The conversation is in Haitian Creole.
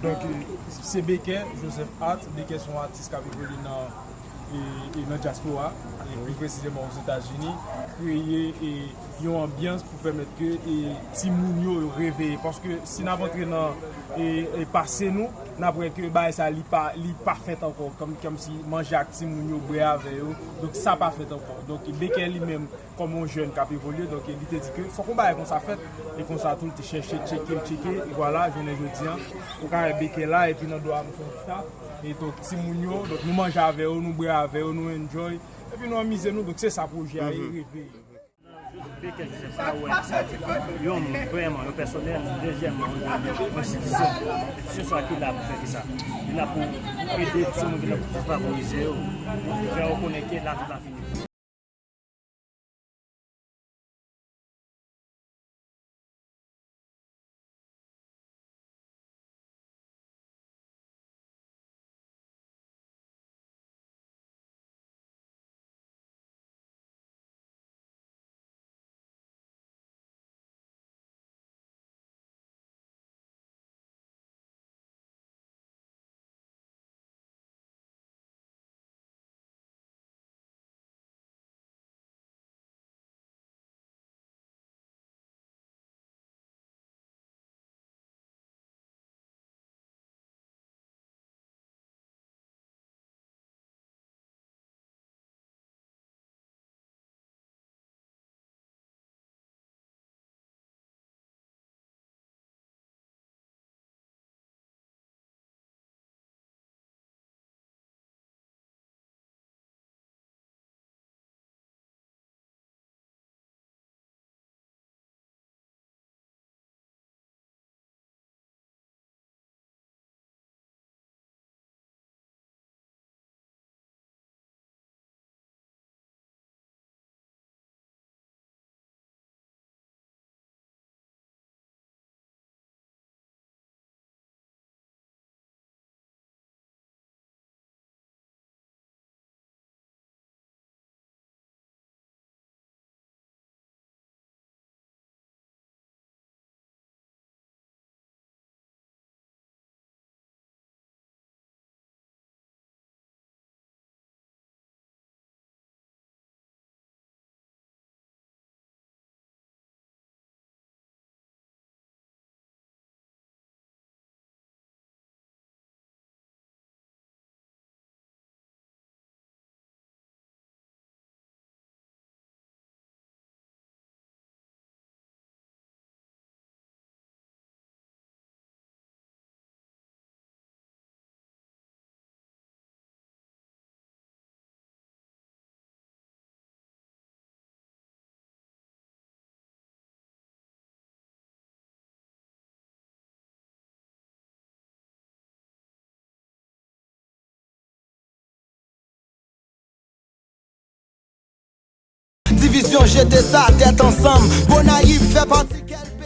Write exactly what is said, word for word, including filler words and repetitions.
Donk, se Bekè Joseph Art. Bekè se yon atis k ap evolye nan, e, e nan dyaspora, e pli presizeman Ozetazini, kreye, e, yon anbyans pou pèmèt ke, e, timoun yo, yo reveye. Paske si n ap antre nan, e, e pase nou, n ap wè ke bagay sa li pa, li pa fèt ankò. Kòm, kòmsi manje ak timoun yo, bwè avè yo. Donk sa pa fèt ankò. Donk Bekè li menm, kòm yon jèn k ap evolye, donk li te di ke fòk yon bagay konsa fèt, e konsa tou li te chèche, tcheke, tcheke, e vwala, jounen jodi an, ou ka wè Bekè la, epi nan do a nou fè yon ti tap, e donk timoun yo, donk nou manje avè yo, nou bwè avè yo, nou enjoy, epi nou anmize nou, donk se sa pwojè a ye, reveye. Bekè Joseph a wè sa, yon moun vrèman, yon pèsonèl, dezyèmman, yon enstitisyon, enstitisyon sa ki la pou fè ki sa, li la pou ede timoun ki nan defavorize yo, fè yo konnen ke lavi pa fini. Divizyon jete sa tèt ansanm. Gonayiv fè pati kèl